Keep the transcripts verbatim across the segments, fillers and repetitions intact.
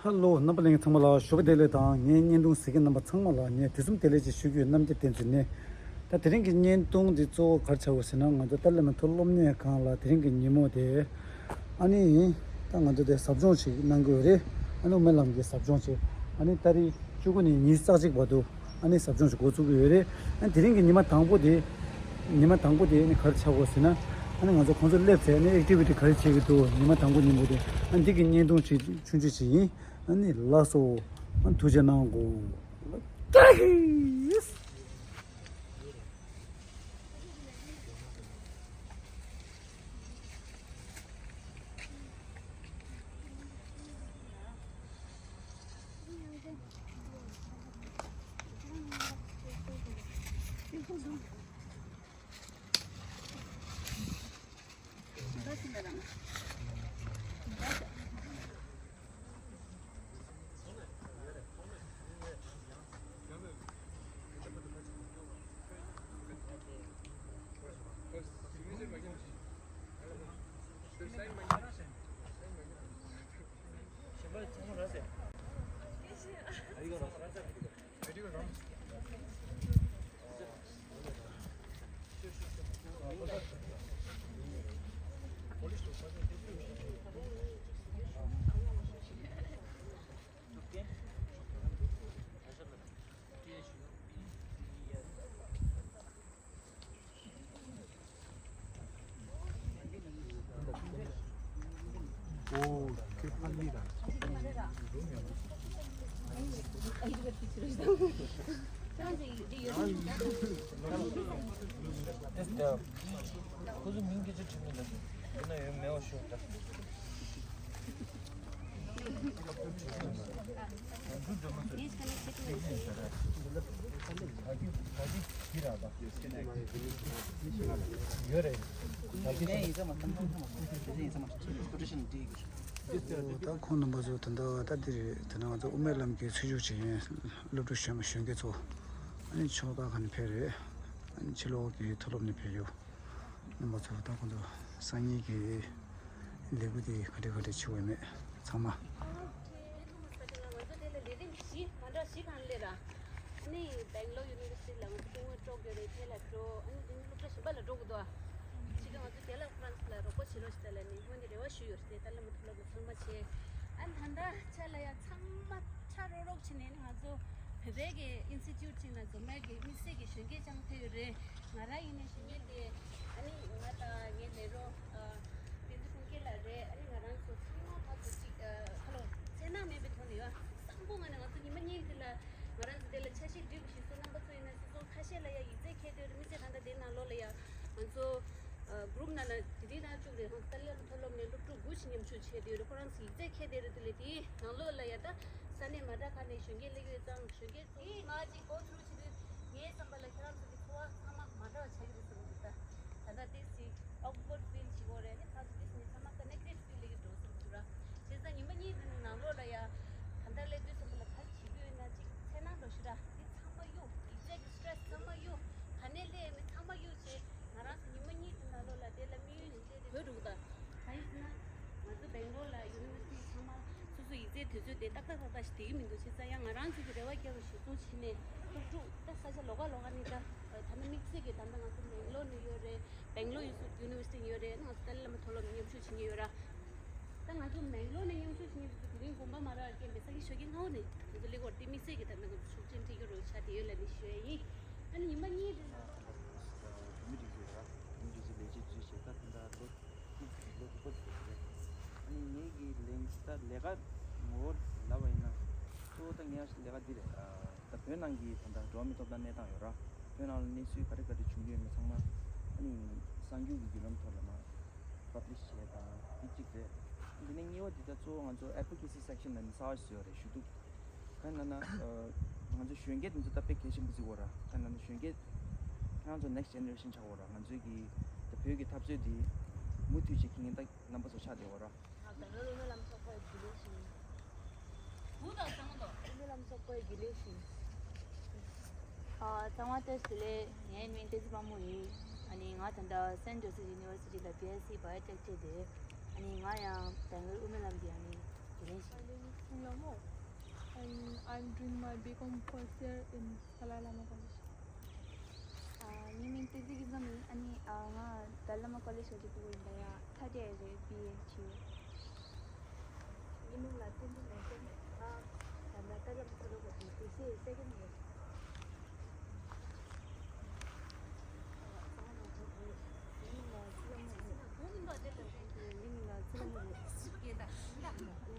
ཧ་ལོ། རྣམ་པ་ལྷན་རྒྱས་ཚང་མ་ལ་ཞོགས་པ་བདེ་ལེགས་དང་། ངའི་བརྙན་ཐུང་གཟིགས་མཁན་རྣམ་པ་ཚང་མ་ལ་ངས་དུས་གསུམ་བདེ་ལེགས་ཅིག་ཞུ་རྒྱུ་ཡོད། རྣམ་རྒྱལ་བསྟན་འཛིན་ནས། ད་དེ་རིང་གི་བརྙན་ཐུང་འདི་གཙོ་བོ་ག་རེ་ཆགས་ཡོད་ཟེར་ན། ང་ཚོ་ཏཱ་ལའི་བླ་མའི་མཐོ་སློབ་གནས་ཁང་ལ་དེ་རིང་གི་ཉིན་མོ་དེ། ཨ་ནི་ད་ང་ཚོ་དེ་ཟབ་སྦྱོང་ཞིག་གནང་གི་ཡོད་རེད། ཨ་ནི་དབུ་མའི་ལམ་གྱི་ཟབ་སྦྱོང་ཞིག་ཨ་ནི་ཏ་རིག་བཅུ་དགུ་ནས་ཉི་ཤུ་རྩ་གཅིག་བར་དུ། ཨ་ནི་ཟབ་སྦྱོང་ཞིག་འགོ་ཚུགས་ཀྱི་ཡོད་རེད། ཨ་ནི་དེ་རིང་གི་ཉི་མ་དང་པོ་དེ། ཉི་མ་དང་པོ་དེ་ཨ་ནི་ག་རེ་ཆགས་ཡོད་ཟེར་ན། ཨ་ནི་ང་ཚོ་ཁོང་ཚོ་སླེབས་ཚེ་ཨ་ནི་ཨེག་ཊི་བི་ཊི་ག་རེ་བྱེད་ཀྱི་འདུག་ཉི་མ་དང་པོ་ཉིན་མོ་དེ། ཨ་ནི་འདི་གི་བརྙན་ཐུང་ཞིག་ཆུང་ཆུང་ཞིག་ཡིན། ཨ་ནི་ལགས་སོ། ཨ་ནི་ཐུགས་རྗེ་གནང་གོ། ཁོ་ཚོ་མིང་སྐད་ཆ་དྲིས་མི་འདུག་ཡིན་ན་ཡོད་མེད་པ་ཤོད་ད། ད་ཁོང་རྣམ་པ་ཚོ་ད་ལྟ་ད་འདི་རེད། ད་ང་ཚོ་དབུ་མའི་ལམ་གྱི་ཚུད་ཤོག་བྱེད་མཁན་སློབ་ཕྲུག་གཞོན་གཞོན་སྐྱེས་ཚོ། ཨ་ནི་ཕྱོགས་ཁག་ཁག་ནས་ཕེབས་རེད། ཨ་ནི་ཕྱི་ལོགས་ཀྱི་མཐོ་སློབ་ནས་ཕེབས་ཡོད། རྣམ་པ་ཚོ་ད་ཁོང་ཚོ་སང་ཉིན་གྱི་ལས་འགུལ་དེ་ག་འདྲ་ག་འདྲ་བྱེད་འོས་མེད་ཚང་མ། ཨོ་ཁེ། ཐོ་མ་སི་ད་ལྟ་ང་ཚོ་དེ་ལ་ལས་རིམ་བཞི་མ་འདྲ་བཞི་གང་སླེབས་ར། ཨ་ནི་སྦེང་ལོར་ཡུ་ནི་ཝར་སི་ཊི་ལ་ང་ཚོ་སྐུ་ངོ་སྤྲོ་དགོས་རེད། དེ་ལ་འགྲོ། ཨ་ནི་དེ་ནི་སློབ་གྲྭ་གཞན་པ་ལ་འགྲོ་དགོས་འདུག་ཕྱི་དྲོ་ང་ཚོ་དེ་ལ་ཁོ་རང་ཚོ་ལ་རོགས་པ་བྱེད་རོགས་བྱེད་ད་ལ་ནི་སྔོན་ནས་རེ་བ་ཞུས་ཡོད་རེད། ཏཱ་ལའི་བླ་མ་མཐོ་སློབ་ལ་ཚང་མ་བྱས། ཨ་ནི་ད་ལྟ་ཆ་ལ་ཡ་ཚང་མ་ཁྲ་རོག་རོག་བྱས་ནས་ནི་ང་ཚོ་བོད་པའི་གི་ཨིན་སི་ཊི་ཊུཊ་ཅིག་ནང་འཛོམས་ཡག་གི་དམིགས་བསལ་གྱི་གཞོན་སྐྱེས་ཅིག་ཕེབས་ཡོད་རེད། ང་རང་ཡིན་ནའི་གཞོན་སྐྱེས་དེ། ཨ་ནི་ང་དང་ངའི་ལས་རོགས་བསྟན་འཛིན་ཀུན་སྐྱིད་ལགས་རེད། ཨ་ནི་ང་རང་ཚོ་ཚང་མ་ཕར་ཚུར་གཅིག་ཁ་ལོ་འཚེར་སྣང་མེད་པའི་ཐོག་ནས་ཡོད། བཟང་པོ་ངང་ནས་ང་ཚོ་ཉི་མ་གཉིས་འདི་ལ་ང་རང་ཚོ་དེ་ལ་ཆ་ཤས་སྒྲིག་དགོས་ཤིག་སོ། རྣམ་པ་ཚོ་ཡིན་ན་སོ་སོ་ཁ་ཤས་ལ་ཡ་ཡིག་ཚད་འཁྱེར་སྡོད་རེད། མི་ཚེ་ད་ལྟ་དེའི་ནང་ལོགས་ལ་ཡ་ང་ཚོ་གུ་རུབ་ནང་ལ་དེ་རིང་ནང་བཅུག་རེད། ཧང་ཏཱ་ལའི་བླ་མ་མཐོ་སློབ་ནས་སློབ་ཕྲུག་དགུ་ཞིག་མཉམ་ཞུགས་བྱས་སྡོད་རེད། ཁོ་རང་ཚོ་ཡིག་ཚད་འཁྱེར་སྡོད་རེད། དེ་ལས་དེའི་ནང་ལོགས་ལ་ཡ་ད་ས་གནས་མ་འདྲ་ཁག་ནས་གཞོན་སྐྱེས་སླེབས་ཡོད་ཙང་གཞོན་སྐྱེས་ཚོ་ང་ཅིག་གོ་ཚུར་བྱེད་དུས་ངའི་བསམ་པ་ལ་ཁྱེད་རང་ཚོ་གི་འཚོ་བ་ཚང་མ་མ་འདྲ་བ་ཆགས་ཀྱི་རེད་བསམ་གྱི་འདུག་ད་ད་ལྟ་ཏིས་ཞིག་ཨོག་ཝར་ཌི་ཕིལ་བྱེད་ཀྱི་ཡོད་རེད། ཨ་ནི་ཕར་ཚུར་ཏིས་ནས་ཚང་མ་ཀ་ནེག་ཊེཌ་ཕིལ་ལ་ཡི་འགྲོ་བསམ་གྱི་འདུག་ར། བྱས་ཙང་ཉི་མ་གཉིས་དེ་ནང་ལོགས་ལ་ཡ་ད་ལྟ་སླེབས་དུས་ཙམ་པ་ལ་ག་རེ་བྱེད་ཀྱི་ཡོད་ན་ཅིག་འཚེར་སྣང་འགྲོ་ཤི་ར། འདི་ཚང་མ་གཡུག་ཡིག་ཚད་ཀྱི་སི་ཊེ་རེ་སི་ཚང་མ་གཡུག་ག་ནས་སླེབས་ཡོད་མེད་ཚང་མ་གཡུག་བྱས། ང་རང་ཚོ་ཉི་མ་གཉིས་དེ་ནང་ལོགས་ལ་དེ་ལ་དམིགས་ཡུལ་ནི་བོད་འགྲོ་གི་ད། གང་ཡིན་ཟེར་ན། ང་ཚོ་སྦེང་ལོར་ལ་ཡུ་ནི་ཝར་སི་ཊི་ཚང་མ་སོ་སོ་ཡིག་ཚད་དུས་ཚོད་དེ་ཏག་ཏག་ཏག་ཏག་ཞིག་བསྡད་ཀྱི་མི་འདུག་བྱས་ཙང་ཡང་ང་རང་ཚོ་གི་རེ་བ་རྒྱབ་པ་ཞིག་བཟོ་བྱས་ནས་སློབ་ཕྲུག་ད་ས་ཆ་ལོགས་ཀ་ལོགས་ཀ་ནས་ད་ད་ནི་དམིགས་བསལ་གྱི་ད་ལྟ་ང་ཚོ་མེང་ལོར་ནས་ཡོད་རེད། སྦེང་ལོར་ཡུ་ནི་ཝར་སི་ཊི་ནས་ཡོད་རེད། ང་ཚོ་ཏཱ་ལའི་བླ་མ་མཐོ་སློབ་ནས་མཉམ་ཞུགས་བྱེད་མཁན་ཡོད་ར། ད་ང་ཚོ་མེང་ལོར་ནས་མཉམ་ཞུགས་བྱེད་མཁན་དེ་ཚོ་དེ་རིང་དགོངས་པ་མ་རག་རྐྱེན་པས་སང་ཉིན་ཞོགས་ཀྱི་སྔ་པོ་ནས་ང་ཚོ་སླེབས་ཀྱི་ཡོད་རེད། དེ་དམིགས་བསལ་གྱི་ད་ལྟ་ང་ཚོ་ཆོག་མཆན་སྤྲད་རྒྱུ་རོགས་བྱ་དེ་ཡོད་ལབ་ནས་ཞུ་ཡ་ཡིན། ཨ་ནི་ཉི་མ་གཉིས་དེ་ནང་། བུད་མེད་སྒྲིག་འཛུགས་ཡོད་ར། བུད་མེད་སྒྲིག་འཛུགས་ལས་བྱེད་འཛུལ་བྱས་ད་ད་ལྟ་ལོ་དྲུག་ལོ་དྲུག་པ་ཞིག་རེད། ཨ་ནི་ངེད་ཀྱི་ལས་ད་ལས་ཀ་ངོ་བོ་ལབ་པ་ཡིན་ན་གཙོ་བོ་ད་ངའི་ལས་ཀ་འདི་རེད། ད་བོད་ནང་གི་ད་ལྟ་འགྲོ་བ་མིའི་ཐོབ་ཐང་གནས་སྟངས་ཡོད་ར། བོད་ནང་ལ་གནས་ཚུལ་ག་རེ་ག་རེ་བྱུང་གི་ཡོད་མེད་ཚང་མ་ཨ་ནི་གསར་འགྱུར་གྱི་བརྒྱུད་ལམ་ཐོག་ལ་མར་པབ་ལི་ཤི་བྱས་དང་འདི་གཅིག་རེད། འདི་ནས་གཉིས་པ་འདི་ད་གཙོ་བོ་ང་ཚོ་ཨེཌ་བོ་ཀེ་སི་སེག་ཤན་ལབ་ནས་གསར་པ་ཞིག་བཟོས་ཡོད་རེད། ཞུ་གཏུག་གང་ཡིན་ལབ་ན། ང་ཚོ་གཞོན་སྐྱེས་དེ་ཚོ་ད་དཔེ་གལ་ཆེན་པོ་བརྩི་དགོས་ར། གང་ཡིན་ལབ་ན་གཞོན་སྐྱེས་ཁྱེད་རང་ཚོ་ནེག་སི་ཇེ་ནེ་རེ་ཤན་ཆགས་དགོས་ར། ང་ཚོའི་གི་ད་བོད་ཀྱི་འཐབ་རྩོད་འདི་མུ་མཐུད་ཅིག་ཁྱེད་ངན་ད་རྣམ་པ་ཚོ་ཆགས་བསྡད་དགོས་ར། ཨ་དང་ལོ་ལོ་ལམ་ཚོགས་པའི་རྒྱུན་ལས་ཤིང་། བུ་དང་ཚང་མ་དང་། ལོ་ལམ་ཚོགས་པའི་རྒྱུན་ལས་ཤིང་། ཨ་ཚང་མ་བཀྲ་ཤིས་བདེ་ལེགས། ངའི་མིང་བསྟན་འཛིན་དཔལ་མོ་ཡིན། ཨ་ནི་ང་ད་ལྟ་སེན་ཇོ་སེབ་ཡུ་ནི་ཝར་སི་ཊི་ལ་བྷི་ཨེས་སི་བྷའོ་ཊེག་བྱས་ཏེ། ཨ་ནི་ང་ཡང་བེང་ལོར་དབུ་མའི་ལམ་གྱི་ཨ་ནི་རྒྱུན་ལས་ཤིང་། Lama, and I'm doing my B Com first year in Dalai Lama College. ངའི་མིང་བསྟན་འཛིན་སྐྱིད་འཛོམས་ཡིན། ཨ་ནི་ང་Dalai Lama College ལ་འགྲོ་གི་ཡིན། ད་ཡ་ཐ་དེ་རེད། B A བྱེད་ཡོད། ངའི་མིང་ལ་བསྟན་འཛིན་ལེགས་བཤད། ང་ད་ལྟ་Dalai Lama College ལ་B C A second year།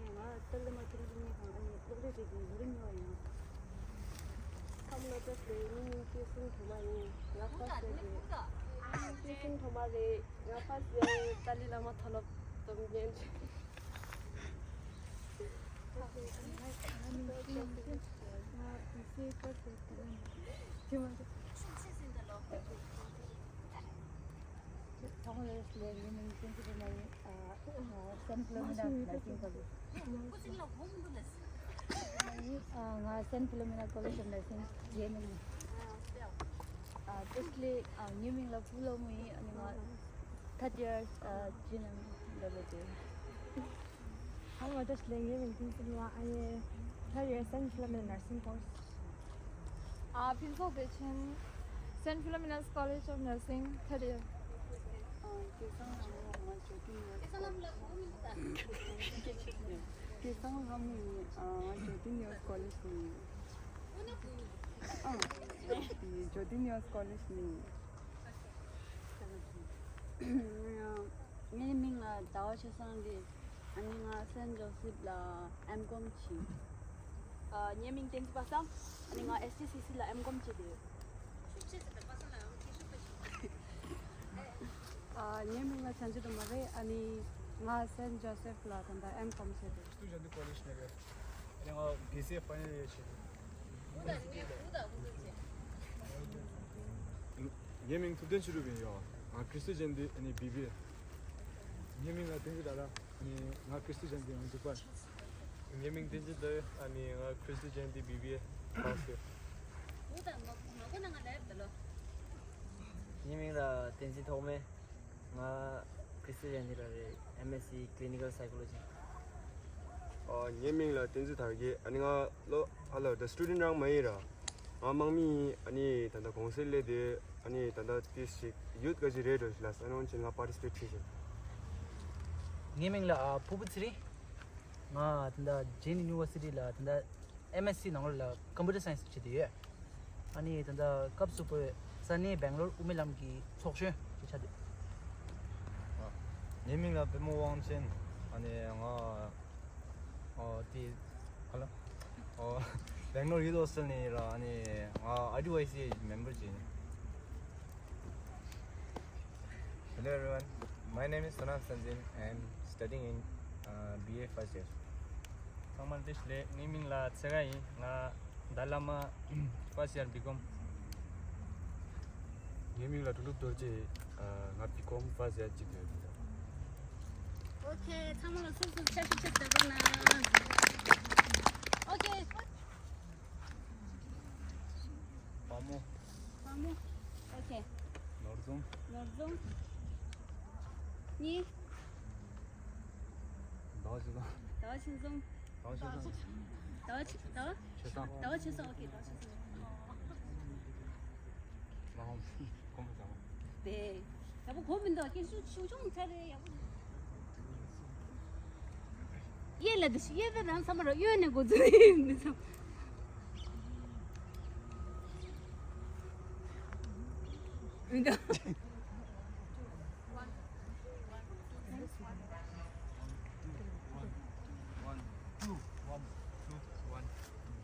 ང་ལྟར་ལ་མ་ཐུབ་ཀྱི་ནི་གང་ཨ་ནི་སློབ་གྲྭའི་གི་ལོ་རིམ་ཉོ་བ་ཡིན། ཁམས་ལོ་ཏོག་ལས་ངའི་མིང་སྐྱེད་སྲིང་ཐོག་མ་ཡིན། ང་ཕ་ཟེར་རེད། སྐྱེད་སྲིང་ཐོག་མ་རེད། ང་ཕ་ཟེར་ཏཱ་ལའི་བླ་མ་མཐོ་སློབ་སློབ་འབྲིང་། ཐོག་མར་ལས་ངའི་མིང་བསྟན་འཛིན་སྒྲོལ་མ་ཡིན། ཨ་ཨ་Saint Philomena Nursing College། ཨ་ང་Saint Philomena College of Nursing རྗེས་མིང་ཡིན། ཨ་firstly ཨ་ངའི་མིང་ལ་ཕུག་ལོ་མོ་ཡིན། ཨ་ནི་ང་third year ཨ་ཇི་ནམ་ལ་ལོ་དེ། Hello, ང་ཏོག་ལས་ངའི་མིང་བསྟན་འཛིན་ལ། ཨ་ཡེ་third year Saint Philomena Nursing Course། ཨ་ཕུན་ཚོགས་བདེ་ཆེན། Saint Philomena's College of Nursing, third year། ཨ་སྐལ་བཟང་ལྷ་མོ། ང་ཇོ་ཏི་ནི་སྐལ་བཟང་ལྷ་མོ་ཡིན། ཨ་སྐལ་བཟང་ལྷ་མོ་ཡིན། ཨ་ང་ཇོ་ཏི་ནི་ཨོ་སི་ཀོ་ལེཇ་ནས་ཡིན། ཨ་ཇོ་ཏི་ནི་ཨོ་སི་ཀོ་ལེཇ་ནས་ཡིན། ངའི་མིང་ལ་ཟླ་བ་ཆོས་བཟང་རེད། ཨ་ནི་ང་Saint Joseph ལ་M Com བྱེད། ཨ་ངའི་མིང་བསྟན་འཛིན་པ་སངས། ཨ་ནི་ང S T C C ལ་M Com བྱེད་དེ། ཨ་ངའི་མིང་ལ་བྱང་ཆུབ་སྒྲོལ་མ་རེད། ཨ་ནི་ང་Saint Joseph ལ་ད་ལྟ་M Com བྱེད་དེ། Christian Jayanta College ནས་རེད། ཨ་ནི་ང་B C A final year བྱེད་དེ། ངའི་མིང་ཐུབ་བསྟན་ཆོས་གྲུབ་ཡིན། ཡོ། ང་Christian Jayanta ཨ་ནི B B A། ངའི་མིང་ལ་བསྟན་འཛིན་ཟླ་ར། ཨ་ནི་ང་Christian Jayanta ཡང་འཇུག་པ། ངའི་མིང་བསྟན་འཛིན་ཟླ་འོད། ཨ་ནི་ང་Christian Jayanta B B A first year། ངའི་མིང་ལ་བསྟན་འཛིན་ཐོགས་མེད། ང་Christian Jayanta ལ་རེད། M S C clinical psychology། ཨ་ངའི་མིང་ལ་བསྟན་འཛིན་དར་རྒྱས། ཨ་ནི་ང་ལོ་ཨ་ལ་ད་student རང་མ་ཡིན་ར། ང་དམག་མི་ཡིན། ཨ་ནི་ད་ལྟ་གོང་སེ་སླེབས་དེ། ཨ་ནི་ད་ལྟ་ཏིས་ཅིག་youth ག་ཅིག་རེད་འགྲོ་ཞིག་ལ་ས་ནོན་ཅིག་ང་participate བྱེད་བཞིན། ངའི་མིང་ལ་ཨ་ཕུར་བུ་ཚེ་རིང་། ང་ད་ལྟ་Jain University ལ་ད་ལྟ M S C ནང་ལ་Computer Science བྱེད་དེ་ཡོད། ཨ་ནི་ད་ལྟ་སྐབས་སུ་བབས་ས་གནས་སྦེང་ལོར་དབུ་མའི་ལམ་གྱི་ཚོགས་གཞོན་གྱི་ཆ་དེ། ཨ་ངའི་མིང་ལ་པད་མ་དབང་ཆེན། ཨ་ནི་ང་ཨོ་དེ་ག་ལ་ཨོ་སྦེང་ལོར་ཡུཐ་ཧོ་སི་ཊལ་ནས་ར། ཨ་ནི་ང་I D Y C A member ཅིག་ཡིན། Hello everyone, my name is Sonam Sanjin. I am studying in uh, B A first year. ཚང་མར་བདེ་ལེགས། ངའི་མིང་ལ་ཚེ་དགའ་ཡིན། ང་Dalai Lama first year B Com། ངའི་མིང་ལ་དོན་གྲུབ་རྡོ་རྗེ། ང་B Com first year གཅིག་ཡོད། Okay, ཚང་མ་ལ་སོ་སོ་ཆ་ཤས་ཆ་ཟེར་རོགས་གནང་། Okay. བ་མོ། བ་མོ། Okay. ནོར་འཛོམས། ནོར་འཛོམས། གཉིས། ཟླ་བ་ཆོས་བཟང་། ཟླ་བ་ཆོས་བཟང་། ཟླ་བ་ཆོས་བཟང་། ཟླ་བ་ཆོས་ཟླ་བ་ཆོས་བཟང་། ཟླ་བ་ཆོས་བཟང་། Okay, ཟླ་བ་ཆོས་བཟང་། མ་ཧོམ་གོམ་པ་ཟ་བ། དེ། ཡག་པོ་གོ་མི་འདུག་སྐད་ཤུགས་ཆུང་ཆུང་ཚར་རེད། ཡག་པོ། གཡས་ལ་དེ་ཤི་གཡས་པ་རང་ཚང་མ་རང་གཡོན་ནས་འགོ་འཛུགས་ཡིན་མི་ཚང་། མི་འདུག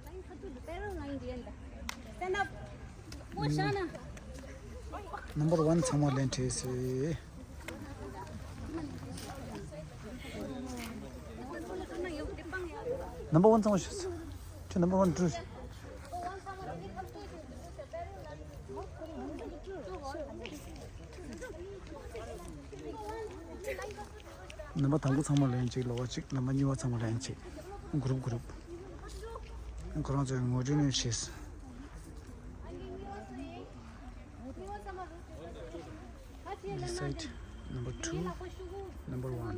Line ཁ་ཐུག་ཏུ་parallel line འདི་ཡིན་ད། Stand up. ཨོ་ཤ་ན། Number one ཚང་མ་ལན་བྲིས་སི། Number one ཚང་མ་ཞུས་སོ། ཁྱོད་number one འགྲོ། རྣམ་པ་དང་པོ་ཚང་མ་ལན་གཅིག་ལོ་བ་གཅིག་རྣམ་པ་གཉིས་པ་ཚང་མ་ལན་གཅིག group group ཁོ་རང་ཚོའི་ངོ་སྤྲོད་ནས་བྱས། This side, number two, number one.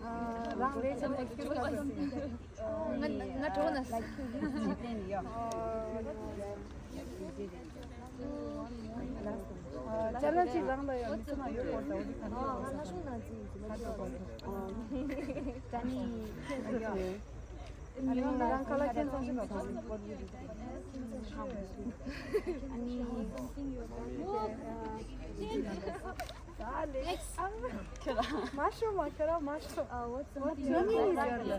རང་ལས་ཚན་ཨེག་སི་ཁྱུ་ཟ་ང་ང་གྲོགས་ན་ལ་ཁྱུ་ཡིན་ཅི་ལྟན་ཡོད། ཅ་ལག་ཅིག་རང་ལ་ཡོད་མི་ཚོ་ན་ཡོད་སྐོར་དང་འོ་དེ་ག་ནས་ཡོང་ས་ཁ་ཐོག་སྐོར་དང་། ད་ནི་ཁྱེད་ཚོ་ཡོད། ཨ་ནི་རང་ཁ་ལག་ཁྱེད་ཚོ་ཞིག་ལ་ཨ་ནི། མ་ཤོ་མ་ཁྱོད་རང་མ་ཤོ། ཨ་འོ་ཙམ་ཁྱོད་ནི་ཡོད་ལ།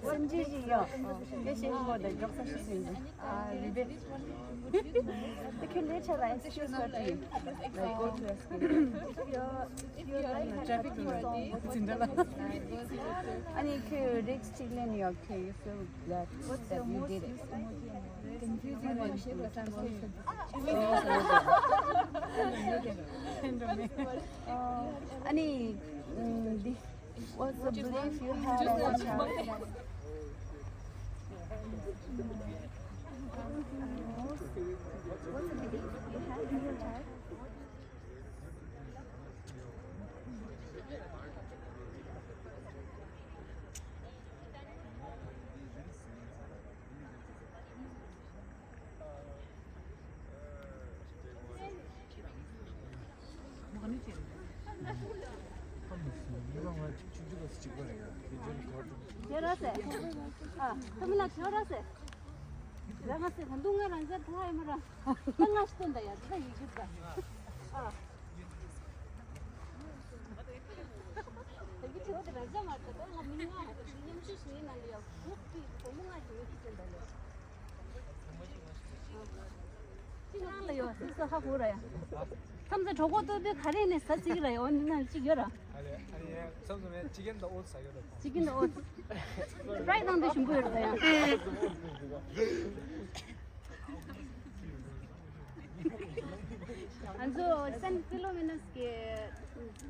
སེམས་ཅན་ཞིག་ཡོད། དེ་ཤེས་ཤིག་གོ་དང་མགྱོགས་ས་ཤི་ཟིན་གྱི། ཨ་རི་བེ། དེ་ཁྱོད་ལས་ཆ་ལ་ཨེག་སི་ཁྱུ་སི་ཧར་པི་ལའིག་གོ་ཊུ་ཨེག་སི་ཁྱུ་སི། ཊེ་ཕིག་ལ་ཙི་འདྲ་ལ། ཨ་ནི་ཁྱོད་རིགས་གཅིག་ལེན་ཡོད། ཁྱོད་you feel glad that you did it. ཨ་ནི། What's the belief you had as a child? What's the belief you had as a child? ཁྱོད་ར་སེ། ཨ། ཁ་མི་ལ་ཁྱོད་ར་སེ། ར་ང་སེ་ད་འདུག་ང་རང་ཚོ་ད་ཧ་ཡ་མ་ར། ད་ང་ཤི་སྟོན་ད་ཡ་ད་ཡི་གེ་ད། ཨ། ད་གི་ཁྱོད་ད་ར་ཟ་མ་ད་ད་ང་མི་ང་ཉམས་ཞིབ་ཞིག་ཡིན་ན་ལ་ཡ་ཁུག་པི་གོ་མོ་ང་ཞིག་ཡོད་ཤི་སྟོན་ད་ལ། ཅི་ནང་ལ་ཡོད་སི་སི་ཧ་གོ་ར་ཡ། ཁམས་ཚ་གྲོགས་པོ་ཏོ་ཏོ་ག་རེ་ནས་ཟ་ཚིག་ར་ཡ། འོ་ནི་ན་ཅིག་ཡོད་ར། ཨ་རེ་ཨ་རེ་ཁམས་ཚ་མེད་ཅི་ཀན་དང་ཨོ་ཟ་ཡོད་ར། ཅི་ཀན་དང་ཨོ་ཕ་རའི་དང་དུ་ཞིམ་པོ་ཡོད་ར་ཡ། ང་ཚོ་སན་ཕི་ལོ་མི་ནས་ཀྱི་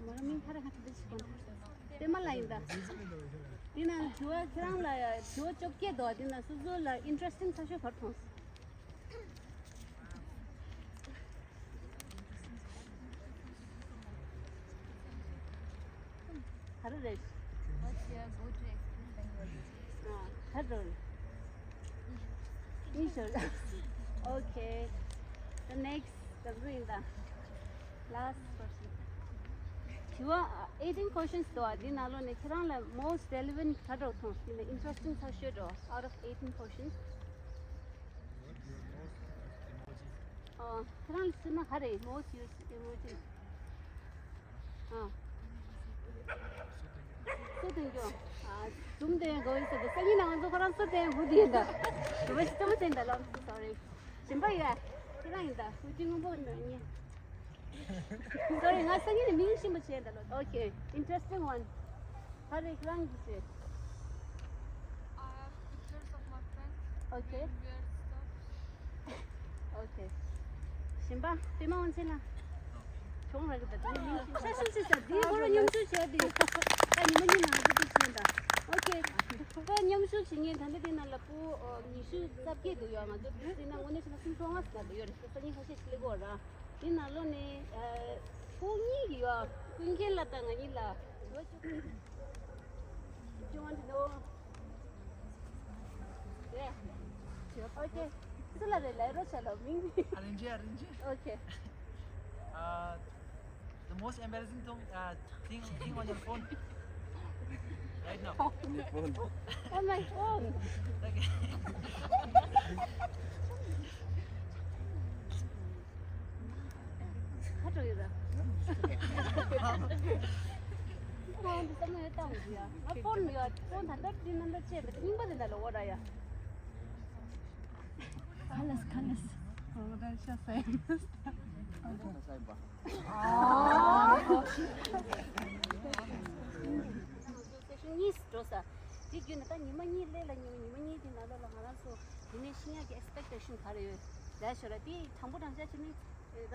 མོ་ར་མིང་ཁ་ར་ཁ་ཐུག་ཞིག་གོ་ན་པད་མ་ལ་ཡིན་ད། དེ་ན་དྲི་བ་ཁྱེད་རང་ལ་དྲི་བ་བཅོ་བརྒྱད་འདུག་དེ་ན་སོ་སོ་ལ་ཨིན་ཊི་རེ་སི་ཊིང་ཆགས་ཤོས་ག་རེ་མཐོང་སོང་། ག་རེ་རེད། What's your go-to experience when you are teaching? ཨ། ག་རེ་རེད། ཨིན་ཤོར། Okay. The next, the green, the last question. དྲི་བ་eighteen questions འདུག་འདི་ནང་ལོགས་ནས་ཁྱེད་རང་ལ་most relevant ག་འདྲ་མཐོང་། དེ་ནས་interesting ཚ་ཤོས་འདྲ། Out of eighteen questions. ཨ། ཁྱེད་རང་ལ་སུ་ན་ག་རེ་most used emoji། ཨ། སུ་དེ་འགྱོ། ཨ། ཛུམ་དེ་འགོ་ཡིན་ཟེར་ཏེ་སང་ཉིན་ང་ཚོ་ཁོ་རང་སུ་དེ་འགོ་དེ་ཡིན་ད། རུ་བ་ཞིག་ཏུ་མ་ཟེར་ད་ལམ་སུ་sorry། གཞན་པ་ཡ། ཁྱེད་རང་ཡིན་ད་ཧུ་ཅི་སྔོན་པོ་ནི། Sorry ང་སང་ཉིན་ནས་མིང་ཤེས་མ་བྱས་ད་ལོ། Okay, interesting one. ཧ་རེ་ཁྱེད་རང་གིས་བྱས། I have pictures of my friends. Okay. Doing weird stuff. Okay. གཞན་པ་པད་མ་དབང་ཆེན་ལ། གྱོང་རག་གི་ད་དེ་མིང་ཤེས་ཤ་ཤུ་ཤི་ས་དེའི་སྐོར་མཉམ་ཞུགས་བྱས་ཏེ། ད་ཉི་མ་གཉིས་ནང་ལ་དེ་བྱས་ད། Okay. ད་མཉམ་ཞུགས་བྱེད་མཁན་ད་ལྟ་དེ་ནང་ལ་ཕྲུ་གུ་ཉི་ཤུ་རྩ་བརྒྱད་འདུག་ཡོད། ང་ཚོ་དེ་ནང་དངོས་གནས་བྱས་ན་སུམ་ཅུ་སོ་ལྔ་ཟིན་འདུག་ཡོད་རེད། སང་ཉིན་ཁ་ཤས་ཤིག་སླེབས་ཀྱི་ཡོད་ར། དེ་ནང་ལོགས་ནས་ཨ། ཁོང་གཉིས་ཀྱི་ཡོད། ཀུན་མཁྱེན་ལགས་དང་ང་གཉིས་ལ་ལོ་བཅུ། Do you want to know? Yeah. Okay. སུ་ལ་རེད་ལབ་རོགས་བྱས་ལ་མིང་། Arrange, arrange. Okay. Uh, the most embarrassing thing, uh, thing, thing on your phone right now. On my phone. Okay. ཧ་འགྲོ་ཡོད་ར། ཁོང་འདི་ཙམ་ཡོད་བཏང་འདུག་ཡ། ང་ཕོན་ཡོད། ཕོན་ད་ལྟ་འདི་ནང་ལ་བཅད་པ་རྙིང་པ་འདི་འདྲ་ལ་འོ་ར་ཡ། ཁ་ལས་ཁ་ལས། ཨོ་ད་ཤ་ཟ་ཡ། ཨ། སེ་ཤན་གཉིས་འགྲོ་ས། དེ་བརྒྱུད་ནས་ད་ཉི་མ་གཉིས་སླེབས་ལ་ཉི་མ་ཉི་མ་གཉིས་དེ་ནང་ལོགས་ལ་ང་རང་ཚོ་དེ་ནས་ཤེས་ཡག་གི་expectation་ག་རེ་ཡོད་ལབ་ཤོད་ར། དེ་དྲང་པོ་དྲང་བཞག་བྱས་ནས་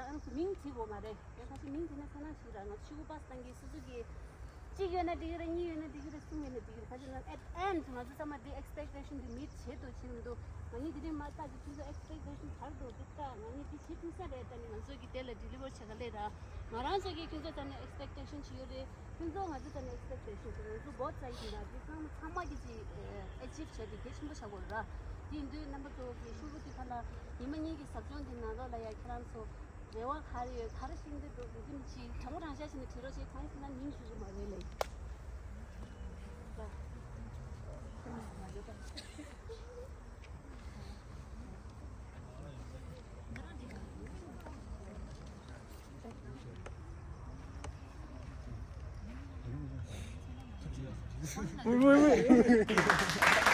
རང་ཚོ་མིང་བྲིས་དགོས་མ་རེད། ཡང་ཁ་ཤས་མིང་བྲིས་ན་ཚོར་སྣང་ཞིག་ར། ང་ཚོ་ཤོག་གུ་པ་སེ་བཏང་གི་སོ་སོ་གི་གཅིག་ཡོད་ན་འགྲིག་གི་རེད། གཉིས་ཡོད་ན་འགྲིག་གི་རེད། གསུམ་ཡོད་ན་འགྲིག་གི་རེད། ཁ་ཤས་ན་at end ང་ཚོ་ཚང་མ་འདི་expectation འདི་meet བྱེད་དུ་ཕྱིན་འདུག་ང་གཉིས་འདི་རིང་མ་ལྟ་གི་ཁྱོད་ཚོ་expectation ག་རེ་འདུག་འདི་ལྟ། ང་གཉིས་འདི་བྱེད་ཐུབ་ས་རེད། ད་ནི་ང་ཚོ་གི་དེ་ལ་deliver བྱེད་ག་ལས་ར། ང་རང་ཚོ་གི་ཁྱོད་ཚོ་ད་ནི་expectation ཅིག་ཡོད་རེད། ཁྱོད་ཚོ་ང་ཚོ་ད་ནི་expectation ཅིག་ང་ཚོ་both side གི་ན་འདི་ཚང་མ་ཚང་མ་གི་ཅིག་achieve བྱས་ཏེ་གལ་ཆེན་པོ་བྱ་དགོས་ར། དེ་ཡིན་དུས་རྣམ་པ་ཚོ་གི་ཤུ་རུ་དུས་ཁ་ལ་ཉི་མ་གཉིས་ཀྱི་ཟབ་སྦྱོང་གི་ནང་ལོགས་ལ་ཡ་ཁྱེད་རང་ཚོ་རེ་བ་ག་རེ་ཡོད་ག་རེ་ཤེས་འདོད་འདུག་འདི་མི་ཅིག་དྲང་མོ་དྲང་བཞག་བྱས་ནས་དྲི་རོགས་བྱེད། གང་ཡིན་ཟེར་ན་མིང་ཞུ་གི་མ་རེད་ལེ། Wait, wait, wait.